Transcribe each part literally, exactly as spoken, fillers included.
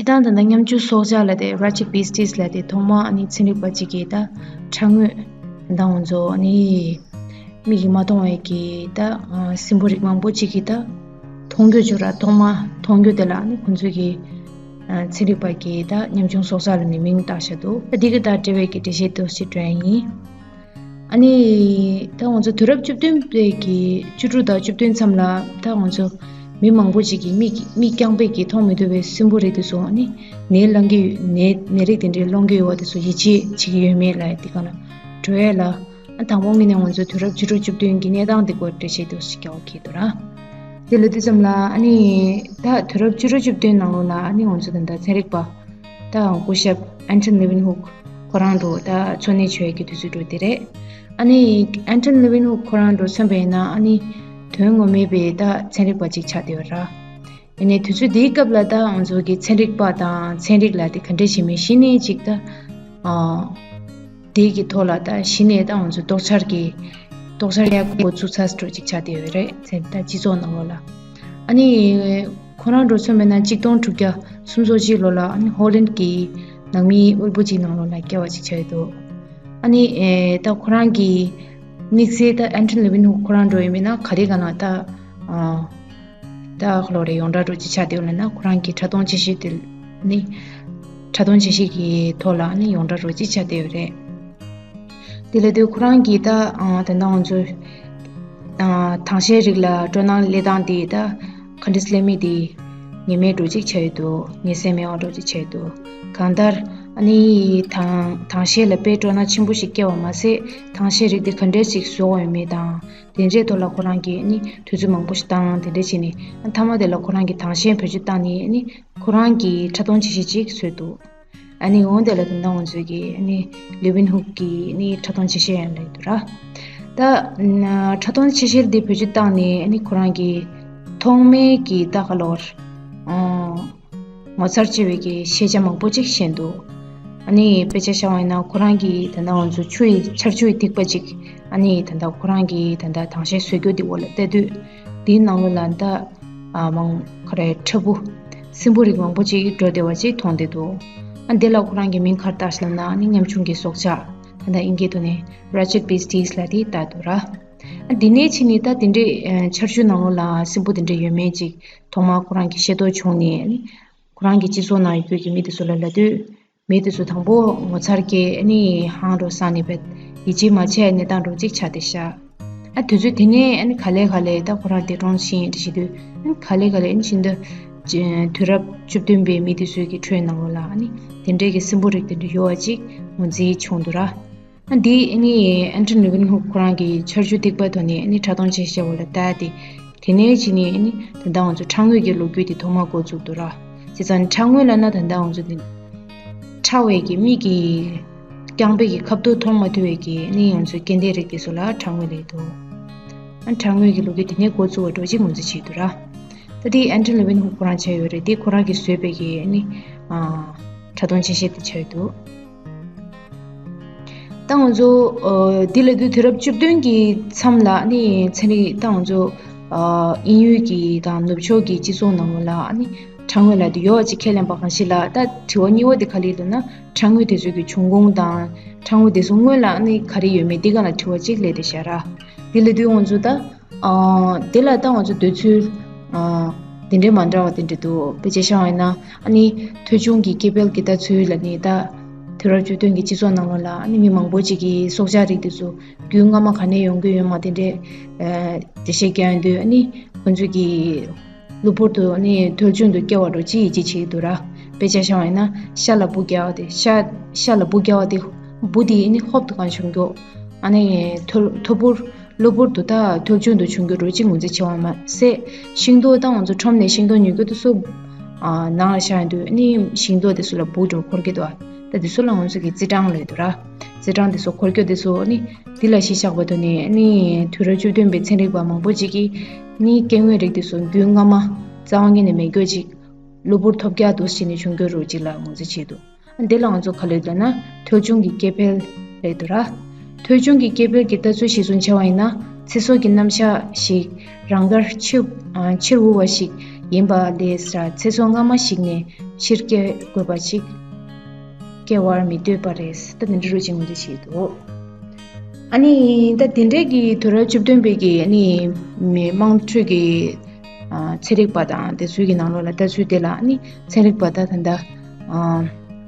སྤྱིར་བཏང་ད་ལྟ་ཉམ་ཆུང་སྲོག་ཆགས་ལབ་དེ་Ratchet Beasties ལབ་དེ་ཐོག་མ་ཨ་ནི་ཚན་རིག་པ་གཅིག་གིས་ད་ཁྲག་ངོས་ད་ང་ཚོ་ཨ་ནི་མིག་གིས་མ་མཐོང་བའི་གི་ད་ཨ་སྲིན་འབུ་རིགས་མང་པོ་གཅིག་གིས་ད་མཐོང་རྒྱུ་བྱུང་ར། ཐོག་མ་མཐོང་རྒྱུ་དེ་ལ་ཨ་ནི་ཁོང་ཚོས་གི་ཨ་ཚན་རིག་པ་གིས་ད་ཉམ་ཆུང་སྲོག་ཆགས་ལབ་ནས་མིང་བཏགས་བཞག་འདུག་ད་འདི་གི་ད་འབྲེལ་བའི་གི་འགྲེལ་བཤད་ཏོག་ཙམ་སྤྲོད་ཡ་ཡིན། ཨ་ནི་ད་ང་ཚོ་དུས་རབས་བཅུ་བདུན་པའི་གི་བཅུ་དྲུག་དང་བཅུ་བདུན་མཚམས་ལ་ད་ང་ཚོ་མི་མང་པོ་ཅིག་གིས་མིག་མིག་རྐྱང་པས་ཀྱིས་མཐོང་མི་ཐུབ་པའི་སྲིན་འབུ་རིགས་དེ་ཚོ་ཨ་ནི་ནད་སློང་གི་ནད་ནད་རིགས་དེ་འདྲའི་སློང་གི་ཡོད་པ་དེ་ཚོ་ཡིད་ཆེས་བྱེད་ཀྱི་ཡོད་མེད་ལ་དེ་ག་ན་འགྲོ་ཡས་ལ། ཨ་དང་པོ་ངོས་ནས་ང་ཚོ་དུས་རབས་བཅུ་དྲུག་བཅུ་བདུན་གྱི་གནས་སྟངས་དེ་སྐོར་འགྲེལ་བཤད་ཏོག་ཙམ་རྒྱག་དགོས་ཀྱི་འདུག་ར། དེ་ལ་དུས་ཙམ་ལ་ཨ་ནི་ད་དུས་རབས་བཅུ་དྲུག་བཅུ་བདུན་ནང་ལོགས་ལ་ཨ་ནི་ང་ཚོ་ད་ལྟ་ཚན་རིག་པ་ད་སྐུ་ཞབས་Anton Leeuwenhoek ཁོ་རང་འགྲོ་ད་འཚོ་གནས་བྱེད་ཡས་ཀྱི་དུས་ཚོད་འགྲོ་དེ་རེད། ཨ་ནི་Anton Leeuwenhoek ཁོ་རང་འགྲོ་མཚོན་པ་ཡིན་ན་ཨ་ནི་དོན་ངོ་མའི་བའི་ད་ཚན་རིག་པ་ཅིག་ཆགས་བསྡད་ཡོད་ར། ཡིན་ནའི་དུས་ཚོད་དེའི་སྐབས་ལ་ད་ང་ཚོ་གི་ཚན་རིག་པ་དང་ཚན་རིག་ལ་དེ་ག་འདྲ་ཞིག་མིན་གཞི་ནས་ཅིག་ད་ཨ་དེ་གི་ཐོག་ལ་ད་གཞི་ནས་ད་ང་ཚོ་རྟོག་འཆར་གྱི་རྟོག་འཆར་ཡག་པོ་བཙུགས་ཚར་འགྲོ་ཅིག་ཆགས་བསྡད་ཡོད་རེད། ཚན་ད་སྤྱི་ཚོགས་ནང་ལོགས་ལ་ཨ་ནི་ཁོ་རང་འགྲོ་མཚོན་པ་ཡིན་ན་གཅིག་སྟོང་དྲུག་བརྒྱ་སུམ་ཅུ་སོ་གཅིག་ལོ་ལ་ཨ་ནི་ཧོ་ལན་གྱི་ནང་མིའི་དབུལ་པོ་ཅིག་ནང་ལོགས་ལ་སྐྱེ་བ་ཅིག་ཆགས་ཡོད་འདུག་ཨ་ནི་ཨེ་ད་ཁོ་རང་གི་དམིགས་བསལ་ད་Anton Leeuwenhoek ཁོ་རང་འགྲོ་ཡོད་མིན་ན་ག་རེ་ག་ན་ད་ཨ་ད་ཁ་ལོ་རེ་ཡོངས་གྲགས་འགྲོ་ཅིག་ཆགས་བསྡད་ཡོད་ལབ་ན་ཁོ་རང་གི་ཕྲ་མཐོང་ཆེ་ཤོས་དེ་ནི་ཕྲ་མཐོང་ཆེ་ཤོས་ཀྱི་ཐོག་ལ་ནི་ཡོངས་གྲགས་འགྲོ་ཅིག་ཆགས་བསྡད་ཡོད་རེད། དེ་ལ་དུས་ཁོ་རང་གིས་ད་ཨ་ད་ལྟ་ང་ཚོ་ཨ་དྭངས་ཤེལ་རིགས་ལ་སྤྲོ་སྣང་སླེབས་སྟངས་དེ་ད་ག་འདྲ་སླེབས་མིན་དེ་ངེས་མེད་འགྲོ་ཅིག་ཆགས་ཡོད་འདུག་ངེས་གསལ་མེད་པ་འགྲོ་ཅིག་ཆགས་ཡོད་འདུག་གང་ལྟར་ཨ་ནི་དྭངས་དྭངས་ཤེལ་ལ་དཔེ་སྤྲོ་སྣང་ཆེན་པོ་ཞིག་སྐྱེ་བ་མ་ཟད་དྭངས་ཤེལ་རིགས་དེ་ག་འདྲ་ཞིག་བཟོ་དགོས་ཡོད་མེད་དང་། དེ་འདྲའི་ཐོག་ལ་ཁོ་རང་གིས་ནི་དུས་ཚོད་མང་པོ་ཞིག་བཏང་དེ་འདྲ་བྱས་ནས་མཐའ་མ་དེ་ལ་ཁོ་རང་གིས་དྭངས་ཤེལ་བེད་སྤྱོད་བཏང་ནས་ནི་ཁོ་རང་གིས་ཕྲ་མཐོང་ཆེ་ཤོས་ཅིག་བཟོས་འདུག་ཨ་ནི་འོན་ཏེ་ལ་དེ་འདྲ་ང་ཚོས་ཀྱིས་ནི་ལེ་ཝིན་ཧུག་གི་ནི་ཕྲ་མཐོང་ཆེ་ཤོས་ཡང་ལབ་འདུག་ར། ད་ཕྲ་མཐོང་ཆེ་ཤོས་འདི་བེད་སྤྱོད་བཏང་ནས་ནི་ཁོ་རང་གིས་ཐོག་མའི་གི་ད་ག་ལོར་ངོ་མཚར་ཆེ་བའི་གི་ཤེས་བྱ་མང་པོ་ཅིག་ཤེས་འདུག་ཨ་ནི་དཔེ་ཆ་བཞག་པ་ཡིན་ན་ཁོ་རང་གིས་ད་ལྟ་ང་ཚོ་ཆུ་ཡི་ཆར་ཆུ་ཡི་ཐིགས་པ་ཅིག་ཨ་ནི་ད་ལྟ་ཁོ་རང་གིས་ད་ལྟ་དྭངས་ཤེལ་བཟོ་རྒྱུ་དེ་འོག་ལ་བལྟས་དུས་དེའི་ནང་ལོགས་ལ་ད་ཨ་མང་ཁ་རེ་ཁྲ་འབུ་སྲིན་འབུ་རིགས་མང་པོ་ཅིག་འགྲོ་བསྡད་པ་ཅིག་མཐོང་བསྡད་འདུག་ཨ་འདི་ལ་ཁོ་རང་གིས་མིང་ག་རེ་བཏགས་ཤག་ལབ་ན་ཨ་ནི་ཉམ་ཆུང་གི་སྲོག་ཆགས་ད་ལྟ་ཨིན་སྐད་ཐོག་ནས་Ratchet Beasties ལབ་དེ་བཏགས་འདུག་ར། ཨ་འདི་ནས་ཕྱིན་ནས་ད་དེ་འདྲའི་ཆར་ཆུ་ནང་ལོགས་ལ་སྲིན་འབུ་དེ་འདྲ་ཡོད་མེད་ཅིག་ཐོག་མར་ཁོ་རང་གིས་ཤེས་རྟོགས་བྱུང་ནས་ཨ་ནི། ཁོ་རང་གི་སྤྱི་ཚོགས་ནང་ཡོད་རྒྱུ་གི་མི་དེ་ཚོ་ལ་ལབ་དུས། མི་དེ་ཚོ་དང་པོ་ངོ་མཚར་སྐྱེས་ནི་ཧང་རོ་སང་ནི་བེད་ཡིད་ཆེས་མ་བྱས་གནས་སྟངས་རོ་གཅིག་ཆགས་ཏེ་ཤག་ཨ་དུས་ཚོད་དེ་ནས་ཨ་ནི་ག་ལེ་ག་ལེ་ད་ཁོ་རང་འདས་གྲོངས་ཕྱིན་ཡིན་ཞེས་དུས་ཨ་ནི་ག་ལེ་ག་ལེ་ཨ་ནི་ཤིན་ཏུ་དུས་རབས་བཅུ་བདུན་པའི་མི་དེ་ཚོའི་གི་ཁྲོད་ནང་ལོགས་ལ་ཨ་ནི་དེ་འདྲའི་གི་སྲིན་འབུ་རིགས་དེ་འདྲ་ཡོད་པ་ཅིག་ངོས་འཛིན་བྱུང་འདུག་ར། ཨ་འདི་ཨ་ནི་ཨན་ཏོན་ལི་ཝིན་ཧུག་ཁོ་རང་གི་ཆར་ཆུ་ཐིགས་པ་ཐོག་ནས་ཨ་ནི་ཕྲ་མཐོང་ཆེ་ཤོས་འོག་ལ་བལྟས་ཏེ། དེ་ནས་ཕྱིན་ནས་ཨ་ནི་ད་ལྟ་ང་ཚོ་ཕྲ་མོ་གི་ལོ་རྒྱུས་དེ་ཐོག་མར་འགོ་བཙུགས་འདུག་ར། བྱས་ཙང་ཕྲ་མོ་ལབ་ན་ད་ལྟ་ང་ཚོ་དེ་ཕྲ་བའི་གི་མིག་གིས་རྐྱང་པའི་གི་ཁ་ཐུག་མཐོང་མ་ཐུབ་པའི་གི་ཨ་ནི་ང་ཚོའི་སྐྱེ་ལྡན་རིགས་དེ་ཚོ་ལ་ཕྲ་མོ་ལབ་འདུག་ཨ་ཕྲ་མོ་གི་ལོ་རྒྱུས་དེ་ནས་འགོ་བཙུགས་པ་འདྲ་ཅིག་ངོས་འཛིན་བྱས་འདུག་ར། ད་དེ་ཨན་ཏོན་ལི་ཝིན་ཧུག་ཁོ་རང་བྱས་ཡོད་རེད། དེ་ཁོ་རང་གིས་བཟོས་པའི་གི་ཨ་ནི་ཨ་ཕྲ་མཐོང་ཆེ་ཤོས་དེ་ཆགས་ཡོད་འདུག་ད་ང་ཚོ་ཨ་འདི་ལ་དུས་དུས་རབས་བཅུ་བདུན་གྱི་མཚམས་ལ་ནི་ཚན་རིག་ད་ང་ཚོ་ཨ་དབྱིན་ཡུལ་གྱི་དང་ནུབ་ཕྱོགས་ཀྱི་སྤྱི་ཚོགས་ནང་ལོགས་ལ་ནི་ཕྲ་མོ་ལབ་དེ་ཡོད་པ་ཅིག་ཁས་ལེན་པ་གང་ཞིག་ལ། ད་དྲི་བ་གཉིས་པ་དེ་ག་རེ་ལབ་ན་ཕྲ་མོ་དེ་ཚོ་གི་བྱུང་ཁུངས་དང་ཕྲ་མོ་དེ་ཚོ་སྔོན་ལ་ནི་ག་རེ་ཡོད་མེད་དེ་ག་ལ་དྲི་བ་ཅིག་སླེབས་བསྡད་ཤག་ར། དེ་ལ་དུས་ང་ཚོ་ད། ཨ་དེ་ལ་ད་ང་ཚོ་འདོད་ཚུལ་ཨ་དེ་འདྲའི་མ་འདྲ་བ་དེ་འདྲ་འདུག་དཔེ་ཆ་བཞག་པ་ཡིན་ན་ཨ་ནི་ཐོལ་བྱུང་གི་སྐྱེ་འཕེལ་གྱི་ལྟ་ཚུལ་ལ་ནི་ད་དུས་རབས་བཅུ་བདུན་གྱི་སྤྱི་ཚོགས་ནང་ལོགས་ལ་ཨ་ནི་མི་མང་པོ་ཅིག་གིས་སྲོག་ཆགས་རིགས་དེ་ཚོ་རྒྱུན་སྔ་མ་ག་ནས་ཡོང་གི་ཡོད་མེད་དེ་འདྲའི་ཨ་འགྲེལ་བཤད་རྒྱག་ཡོང་དུས་ཨ་ནི་ཁོང་ཚོས་ཀྱིས་གློ་བུར་དུ་ཨ་ནི་ཐོལ་བྱུང་དུ་སྐྱེ་བ་འདྲ་ཅིག་ཡིད་ཆེས་བྱེད་ཀྱི་འདུག་ར། དཔེ་ཆ་བཞག་པ་ཡིན་ན་ཤ་ལ་འབུ་རྒྱག་པ་དེ་ཤ་ཤ་ལ་འབུ་རྒྱག་པ་དེ་འབུ་དེ་ཨ་ནི་ཧོབ་ཏེ་གང་བྱུང་རྒྱུ་ཨ་ནི་ཐོལ་ཐོལ་བུར། གློ་བུར་དུ་ད་ཐོལ་བྱུང་དུ་བྱུང་རྒྱུ་འདྲ་ཅིག་ངོས་འཛིན་བྱེད་པ་མ་ཟད། ཤིང་ཏོག་ད་ང་ཚོ་ཁྲོམ་ནས་ཤིང་ཏོག་ཉོ་རྒྱུ་དེ་ཚོ་ཨ་ནང་ལ་བཞག་ཡོང་དུས་ཨ་ནི་ཤིང་ཏོག་དེ་ཚོ་ལ་འབུ་འདྲ་འཁོར་གྱི་འདུག་ད་དེ་ཚོ་ལ་ང་ཚོ་གིས་རྩི་གྲང་ལབ་འདུག་ར། རྩི་གྲང་དེ་ཚོ་འཁོར་རྒྱུ་དེ་ཚོ་ཨ་ནི་དེ་ལ་གཞི་བཞག་པ་དེ་ནི་ཨ་ནི་དུས་རབས་བཅུ་བདུན་པའི་ཚན་རིག་པ་མང་པོ་ཅིག་གིས་ཨ་ནི་སྐྱེ་དངོས་རིགས་དེ་ཚོ་རྒྱུན་སྔ་མ་རྩ་བ་ཉིད་ནས་མེད་རྒྱུ་ཅིག་གློ་བུར་ཐོལ་རྒྱག་ཏུ་བྱས་ནས་བྱུང་རྒྱུ་འདྲ་ཅིག་ལ་ངོས་འཛིན་བྱས་འདུག་འདི་ལ་ང་ཚོ་ག་ལབ་ལབ་ན་ཐོལ་བྱུང་གི་སྐྱེ་འཕེལ་ལབ་འདུག་ར། ཐོལ་བྱུང་གི་སྐྱེ་འཕེལ་གྱི་ལྟ་ཚུལ་གཞིར་བཟུང་བྱས་པ་ཡིན་ན་ཚེ་སྲོག་གི་རྣམ་གཞག་ཞིག་རང་དགར་ཕྱིར་ཨ་ཕྱིར་འུར་བ་ཞིག་ཡིན་པ་ལས་ས་ཚེ་སྲོག་སྔ་མ་ཞིག་ནས་ ཕྱིར་སྐྱེལ་དགོས་པ་ཅིག་སྐྱེ་བར་མི་འདོད་པ་རེད། ད་དེ་འདྲ་རུ་ཅིག་ངོས་འཛིན་བྱེད་འདུག་ཨ་ནི་ད་དེ་འདྲའི་གི་དུས་རབས་བཅུ་བདུན་པའི་གི་ཨ་ནི་མི་དམངས་ཁྲོད་ཀྱི་ཨ་ཚན་རིག་པ་དང་དེ་ཚོའི་གི་ནང་ལོགས་ལ་ལྟ་ཚུལ་དེ་ལ་ཨ་ནི་ཚན་རིག་པ་ད་ད་ད་ཨ་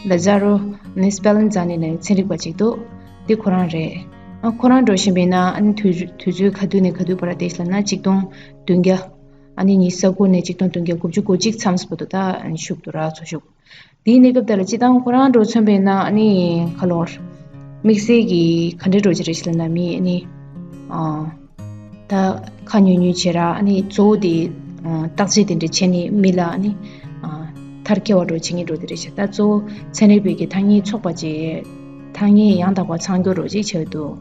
ལ་ཛ་རོ་ནི་སྤེ་ལན་ཛ་ནི་ནི་ཚན་རིག་པ་ཅིག་འདུག་དེ་ཁོ་རང་རེད། ཨ་ཁོ་རང་འགྲོ་བཞིན་པའི་ན་ཨ་ནི་དུས་དུས་ཚོད་ག་དུས་ནས་ག་དུས་བར་དེ་ལ་ན་ཆིག་སྟོང་བདུན་བརྒྱ། ཨ་ནི་ཉི་ཤུ་རྩ་དགུ་ནས་ཆིག་སྟོང་བདུན་བརྒྱ་དགུ་བཅུ་གོ་གཅིག་མཚམས་བར་དུ་ད་བཞུགས་འདུག་ར་འཚོ་བཞུགས། དེའི་གནས་སྐབས་དེ་ལ་སྤྱིར་བཏང་ཁོ་རང་འགྲོ་མཚོན་པས་ན་ཨ་ནི་ཁ་ལོར་དམིགས་བསལ་གྱི་ག་འདྲའི་འགྲོ་ཅི་རེད་ཞེས་ལབ་ན་མི་ཨ་ནི་ཨ་ད་ཁ་ཉུང་ཉུང་བྱེད་ར་ཨ་ནི་གཙོ་བོ་དེ་ཨ་བརྟག་དཔྱད་དེ་འདྲ་བྱས་ནས་མི་ལ་ཨ་ནི་ཨ་མཐར་འཁྱོལ་བ་འགྲོ་བྱེད་ངེས་འགྲོ་དེ་རེད་ཤག་ད་གཙོ་བོ་ཚན་རིག་པའི་གི་ཐ་སྙད་ཚོགས་པ་བཅས་ཐ་སྙད་ཡང་དག་པ་ཚང་སྐྱོར་རོགས་ཅིག་བྱས་འདུག་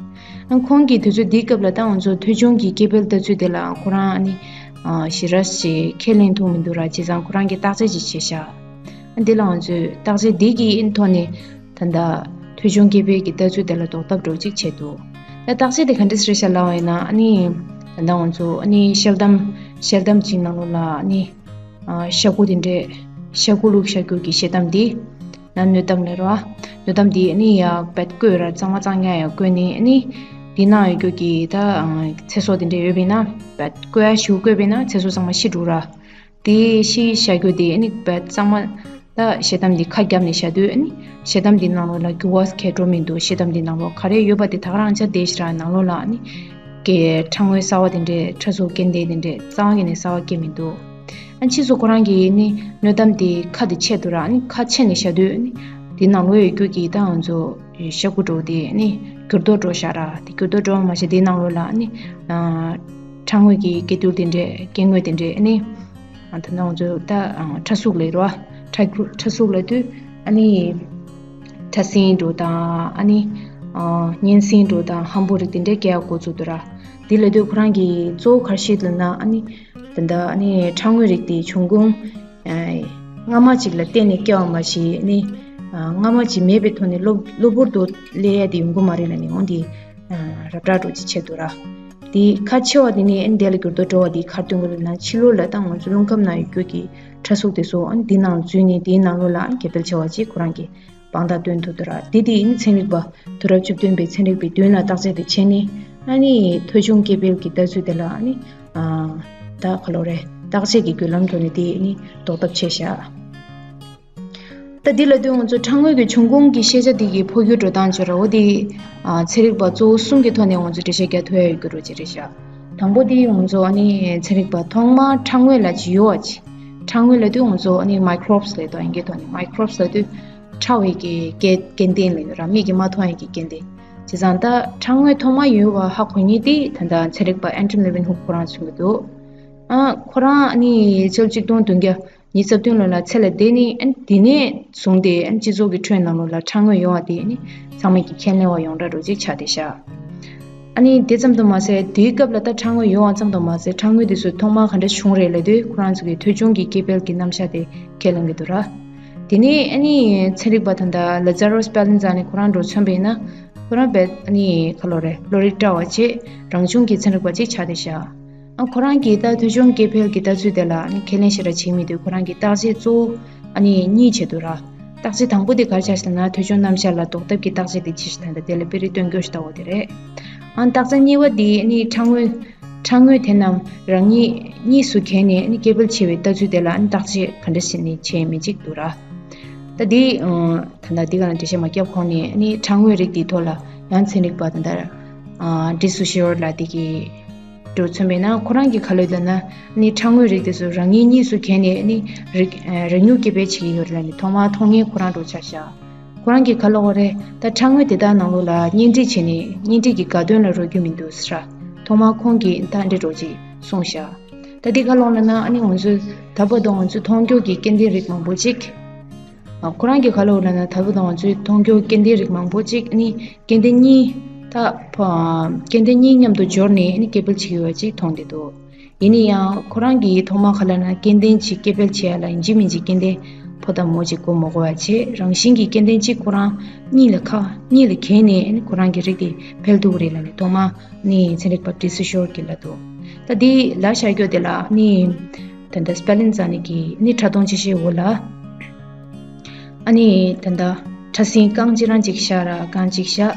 ཨ་ཁོང་གིས་དུས་ཚོད་འདིའི་སྐབས་ལ་ད་ང་ཚོ་ཐོས་བྱུང་གི་སྐྱེ་འཕེལ་ལྟ་ཚུལ་དེ་ལ་ཁོ་རང་ཨ་ནི་ཨ་ཞེ་དྲག་ཞིག་ཁས་ལེན་ཐུབ་མི་འདུག་ར། བྱས་ཙང་ཁོ་རང་གིས་བརྟག་དཔྱད་ཅིག་བྱས་ཤག་ཨ་འདི་ལ་ང་ཚོས་བརྟག་དཔྱད་འདི་གི་ཐོག་ནས་ད་ལྟ་ཐོས་བྱུང་སྐྱེ་འཕེལ་གྱི་ལྟ་ཚུལ་དེ་ལ་ཟློག་ཐབས་འགྲོ་ཅིག་བྱས་འདུག་ད་བརྟག་དཔྱད་དེ་ག་འདྲ་རེད་ཤག་ལབ་པ་ཡིན་ན་ཨ་ནི་ད་ལྟ་ང་ཚོ་ཨ་ནི་ཤེལ་དམ་ཤེལ་དམ་ཅིག་ནང་ལོགས་ལ་ཨ་ནི་ཨ་ཤ་ཁུ་དེ་འདྲས་ཤ་ཁུ་བླུགས་བཞག་རྒྱུ་གི་ཤེལ་དམ་འདི། ན་སྣོད་དམ་ལབ་ར། སྣོད་དམ་འདི་ནི་ཡ་བད་བསྐོལ་ར་གཙང་མ་གཙང་ཉག་ཡ་བསྐོལ་ནི་ནི། འདི་ནང་ཡོད་རྒྱུ་གི་ད་ཚེ་སྲོག་དེ་འདྲ་ཡོད་པས་ན་བད་བསྐོལ་ཡ་ཞུ་བསྐོལ་བས་ན་ཚེ་སྲོག་ཚང་མ་ཤི་འགྲོ་ར། དེ་ཤི་བཞག་རྒྱུ་དེ་ནི་བད་གཙང་མ་ད་ཤེལ་དམ་འདི་ཁ་བརྒྱབ་ནས་བཞག་དུས་ནི་ཤེལ་དམ་འདི་ནང་ལོགས་ལ་འགྱུར་བ་གས་འགྲོ་མི་འདུག་ཤེལ་དམ་འདི་ནང་ལོགས་ག་རེ་ཡོད་པ་དེ་ད་ག་རང་ཆ་བསྡད་ཤི་ར། ནང་ལོགས་ལ་ནི་གི་ཁྲག་ངོས་གསར་བ་དེ་འདྲས་ཁྲག་གསོག་སྐྱེ་ལྡན་དེ་འདྲས་གཙང་བ་གི་ནས་གསར་བ་སྐྱེ་མི་འདུག་ཨ་ཕྱིས་སུ་ཁོ་རང་གིས་ནི་སྣོད་དམ་དེ་ཁ་དེ་ཕྱེ་འདུག་ར། ཨ་ནི་ཁ་ཕྱེ་ནས་བཞག་དུས་ནི་དེ་ནང་ལོགས་ཡོད་རྒྱུ་གི་ད་ང་ཚོ་ཤ་ཁུ་འདྲ་བོ་དེ་ནི་འགྱུར་ལྡོག་འགྲོ་བཞག་ར། དེ་འགྱུར་ལྡོག་འགྲོ་བ་མ་ཟད་དེ་ནང་ལོགས་ལ་ནི་ཨ་ཁྲག་ངོས་ཀྱི་སྐྱེ་རྡུལ་དེ་འདྲས་སྐྱེ་དངོས་དེ་འདྲས་ནི་ཨ་ད་ང་ཚོ་ད་ཨ་ཁྲག་གཟུགས་ལབ་ར། ཁྲག་ཁྲག་གཟུགས་ལབ་དུས་ཨ་ནི་ཕྲ་སྲིན་འདྲ་བོ་དང་ཨ་ནི་ཨ་གཉན་སྲིན་འདྲ་བོ་དང་ཧམ་བུ་རིགས་དེ་འདྲས་སྐྱེ་ཡ་འགོ་བཙུགས་འདུག་ར། དེ་ལབ་དུས་ཁོ་རང་གིས་གཙོ་བོ་ག་རེ་བཤད་ལབ་ན་ཨ་ནི་ད་ལྟ་ཨ་ནི་ཁྲག་ངོས་རིགས་དེ་བྱུང་ཁུངས་ཨ་སྔ་མ་ཅིག་ལ་བརྟེན་ནས་སྐྱེ་བ་མ་གཞི་ནི་ཨ་སྔ་མ་ཅིག་མེད་པའི་ཐོག་ནས་གློ་གློ་བུར་དུ་སླེབས་ཡ་དེ་ཡོང་གི་མ་རེད་ལབ་ནས་འོང་དེ་ཨ་རབ་དྲག་འགྲོ་ཅིག་བྱས་འདུག་ར། དེ་ཁ་ཕྱེ་བ་དེ་ནི་ཨ་ནི་དེ་ལ་འགྱུར་ལྡོག་འགྲོ་བ་དེ་ག་རེ་སྟོན་གི་ལབ་ན་ཕྱི་ལོགས་ལ་ད་ང་ཚོ་རླུང་ཁམས་ནང་ཡོད་རྒྱུ་གི་ཁྲག་གཟུགས་དེ་ཚོ་ཨ་ནི་དེ་ནང་འཛུལ་ནས་དེའི་ནང་ལོགས་ལ་ཨ་ནི་འགྱུར་སྤེལ་བྱ་བ་ཅིག་ཁོ་རང་གིས་དཔང་རྟགས་སྟོན་ཐུབ་འདུག་ར། དེ་དེ་ནི་ཚན་རིག་པ་དུས་རབས་བཅུ་བདུན་པའི་ཚན་རིག་པའི་མདུན་ལ་བརྟག་དཔྱད་དེ་བྱས་ནས་ཨ་ནི་ཐོས་བྱུང་སྐྱེ་འཕེལ་གྱི་ལྟ་ཚུལ་དེ་ལ་ཨ་ནི་ཨ་ད་ག་ལོ་རེད། བརྟག་དཔྱད་ཀྱི་བརྒྱུད་ལམ་ཐོག་ནས་དེ་ནི་ཟློག་ཐབས་བྱས་བཞག་ད་འདི་ལ་དུས་ང་ཚོ་ཁྲག་ངོས་ཀྱི་བྱུང་ཁུངས་ཀྱི་ཤེས་བྱ་འདི་གི་འཕོ་འགྱུར་འགྲོ་སྟངས་བྱོས་ར། འོ་དེ་ཨ་ཚན་རིག་པ་གཙོ་བོ་གསུམ་གྱི་ཐོག་ནས་ང་ཚོ་འགྲེལ་བཤད་རྒྱག་ཐུབ་ཡ་ཡོད་རྒྱུ་རོ་ཅིག་རེད་ཤག་དང་པོ་དེ་ང་ཚོ་ཨ་ནི་ཚན་རིག་པ་ཐོག་མར་ཁྲག་ངོས་ལ་ཅིག་ཡོད་པ་ཅིག་ཁྲག་ངོས་ལ་དུས་ང་ཚོ་ཨ་ནི་མའི་ཀྲོབ་སི་ལབ་དོ། ཨིན་སྐད་ཐོག་ནས་མའི་ཀྲོབ་སི་ལབ་དུས་ཕྲ་བའི་གི་སྐྱེ་སྐྱེ་ལྡན་ལབ་ཡོད་ར། མིག་གིས་མ་མཐོང་ཡ་གི་སྐྱེ་ལྡན། བྱས་ཙང་ད་ཁྲག་ངོས་ཐོག་མ་ཡོད་པ་ཧ་གོ་མཁན་དེ་ད་ལྟ་ཚན་རིག་པ་ཨན་ཏོན་ལེ་ཝིན་ཧུག་ཁོ་རང་མཚོན་གྱི་འདུག་ཨ་ཁོ་རང་ཨ་ནི་ཕྱི་ལོ་ཆིག་སྟོང་བདུན་བརྒྱ་ཉི་ཤུ་རྩ་བདུན་ལོ་ལ་ཚེ་ལས་འདས་ནས་ཨ་ནི་དེ་ནས་བཟུང་སྟེ་ཨ་ནི་སྤྱི་ཚོགས་ཀྱི་ཁྲོད་ནང་ལོགས་ལ་ཁྲག་ངོས་ཡོད་པ་དེ་ཨ་ནི་ཚང་མས་ཀྱི་ཁས་ལེན་པ་ཡོངས་གྲགས་འདྲ་ཅིག་ཆགས་བསྡད་ཤག་ཨ་ནི་དེ་ཙམ་དུ་མ་ཟད་དེའི་སྐབས་ལ་ད་ཁྲག་ངོས་ཡོད་པ་ཙམ་དུ་མ་ཟད་ཁྲག་ངོས་དེ་ཚོ་ཐོག་མར་ག་འདྲ་བྱུང་རེད་ལབ་དུས་ཁོ་རང་ཚོ་གི་ཐོས་བྱུང་གི་སྐྱེ་འཕེལ་གྱི་རྣམ་གཞག་དེ་ཁས་ལེན་གྱི་འདུག་ར། དེ་ནས་ཨ་ནི་ཚན་རིག་པ་ད་ལྟ་ལ་ཛ་རོ་སི་པེ་ལན་ཛ་ནི་ཁོ་རང་འགྲོ་མཚོན་པ་ཡིན་ན་ཁོ་རང་བས་ཨ་ནི་ག་ལོ་རེད། བློ་རིག་བཀྲ་བ་བྱས་རང་བྱུང་གི་ཚན་རིག་པ་ཅིག་ཆགས་བསྡད་ཤག་ཨ་ཁོ་རང་གིས་ད་ཐོས་བྱུང་སྐྱེ་འཕེལ་གྱི་ལྟ་ཚུལ་དེ་ལ་ཨ་ནི་ཁས་ལེན་ཞེ་དྲག་བྱེད་མི་འདུག་ཁོ་རང་གིས་བརྟག་དཔྱད་གཙོ་བོ་ཨ་ནི་གཉིས་བྱས་འདུག་ར། བརྟག་དཔྱད་དང་པོ་དེ་ག་རེ་བྱས་ཟེར་ན་ཐོས་བྱུང་རྣམ་གཞག་ལ་ཟློག་ཐབས་ཀྱི་བརྟག་དཔྱད་དེ་ཅི་ཞིག་ད་ལྟ་དེ་ལ་དཔེ་རིས་སྟོན་རྒྱུ་ཞིག་ལྟ་བུ་དེ་རེད། ཨ་བརྟག་དཔྱད་གཉིས་པ་དེ་ཨ་ནི་ཁྲག་ངོས་ཁྲག་ངོས་དེ་རྣམས་རང་ཉིད་གཉིས་སུ་གྱེས་ནས་ཨ་ནི་སྐྱེ་འཕེལ་བྱེད་པའི་ལྟ་ཚུལ་དེ་ལ་ཨ་ནི་བརྟག་དཔྱད་ག་འདྲ་བྱས་ནས་བྱས་མིན་ཅིག་འདུག་ར། ད་དེ་ད་ལྟ་འདི་ག་ལ་འགྲེལ་བཤད་མ་བརྒྱབ་གོང་ནས་ཨ་ནི་ཁྲག་ངོས་རིགས་དེའི་ཐོག་ལ་ཡང་ཚན་རིག་པ་ད་ལྟ་ཌི་སུ་ཤི་ཡོར་ལ་དེ་གི་འགྲོ་མཚོན་པས་ན་ཁོ་རང་གིས་ག་ལབ་ལབ་ན་ནི་ཁྲག་ངོས་རིགས་དེ་ཚོ་རང་ཉིད་གཉིས་སུ་གྱེས་ནས་ནི་རིགས་རིགས་ནུས་སྐྱེ་འཕེལ་བྱེད་ཀྱི་ཡོད་རེད་ལབ་ནས་ཐོག་མར་མཐོང་མཁན་ཁོ་རང་འགྲོ་ཆགས་ཤག་ཁོ་རང་གིས་ག་ལབ་པ་རེད། ད་ཁྲག་ངོས་དེ་དག་ནང་ལོགས་ལ་གཉེན་སྒྲིག་བྱས་ནས་གཉེན་སྒྲིག་གི་དགའ་སྟོན་ལ་རོལ་རྒྱུ་མི་འདུག་ཟེར། ཐོག་མར་ཁོང་གིས་ད་འདྲི་འགྲོ་ཅིག་གསུངས་ཤག་ད་འདི་ག་ལབ་ལབ་ན་ཨ་ནི་ང་ཚོས་ད་བར་དུ་ང་ཚོས་མཐོང་རྒྱུ་གི་སྐྱེ་ལྡན་རིགས་མང་པོ་ཅིག་ཨ་ཁོ་རང་གིས་ག་ལབ་ལབ་ན་ད་བར་དུ་ང་ཚོས་མཐོང་རྒྱུ་སྐྱེ་ལྡན་རིགས་མང་པོ་ཅིག་ཨ་ནི་སྐྱེ་ལྡན་གཉིས་ད་ཕ་སྐྱེ་ལྡན་གཉིས་མཉམ་དུ་སྦྱོར་ནས་ཨ་ནི་སྐྱེ་འཕེལ་བྱེད་ཀྱི་ཡོད་པ་ཅིག་མཐོང་བསྡད་འདུག་ཡིན་ན་ཡང་ཁོ་རང་གིས་ཐོག་མར་ག་ལབ་ན་སྐྱེ་ལྡན་གཅིག་སྐྱེ་འཕེལ་བྱེད་ཡ་ལ་ཡིན་གཅིག་མིན་གཅིག་སྐྱེ་ལྡན་ཕོ་དང་མོ་གཅིག་དགོས་མ་དགོས་པ་བྱས་རང་བཞིན་གྱིས་སྐྱེ་ལྡན་གཅིག་ཁོ་རང་གཉིས་ལ་ཁ་གཉིས་ལ་གྱེས་ནས་ཨ་ནི་ཁོ་རང་གི་རིགས་དེ་འཕེལ་ཐུབ་ཀྱི་རེད་ལབ་ནས་ཐོག་མར་ནི་ཚན་རིག་པ་ཌི་སུ་ཤི་ཡོར་གྱིས་ལབ་འདུག་ད་འདི་ལབ་བཞག་རྒྱུ་དེ་ལ་ནི་ད་ལྟ་སྤེ་ལན་ཛ་ནི་གི་ནི་ཕྲ་མཐོང་ཆེ་ཤོས་འོག་ལ་ ཨ་ནི་ད་ལྟ་ཕྲ་སྲིན་རྐང་གཅིག་རང་གཅིག་བཞག་ར། རྐང་གཅིག་བཞག་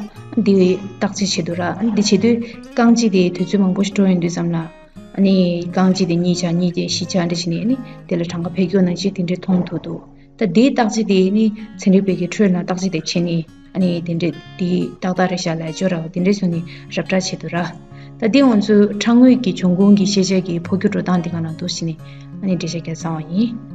འདི་བརྟག་དཔྱད་བྱེད་དུས་ར། ཨ་ནི་འདི་བྱེད་དུས་རྐང་གཅིག་དེ་དུས་ཚོད་མང་པོ་ཞིག་འགྲོ་ཡོང་དུས་ཙམ་ལ། ཨ་ནི་རྐང་གཅིག་དེ་གཉིས་ཆགས། གཉིས་དེ་བཞི་ཆགས་འདྲ་བྱས་ནས། ཨ་ནི་དེ་ལ་གྲངས་ཀ་འཕེལ་འགྱུར་ནང་བཞིན་དེ་འདྲས་མཐོང་ཐུབ་འདུག་ད་དེའི་བརྟག་དཔྱད་དེ་ནི་ཚན་རིག་པའི་གི་ཁྲོད་ལ་བརྟག་དཔྱད་དེ་བྱས་ནས། ཨ་ནི་དེ་འདྲས་དེ་ཏག་ཏག་རེད་ཤག་ལབ་ཆོག་ར། དེ་འདྲས་བཟོས་ནས་ར་སྤྲོད་བྱེད་དུས་ར། ད་དེ་ང་ཚོའི་ཁྲག་ངོས་ཀྱི་འབྱུང་ཁུངས་ཀྱི་ཤེས་བྱ་གི་འཕོ་འགྱུར་འགྲོ་སྟངས་དེ་ག་ནང་འདུག་ཟེར་ནས། ཨ་ནི་འགྲེལ་བཤད་རྒྱག་ཚར་བ་ཡིན།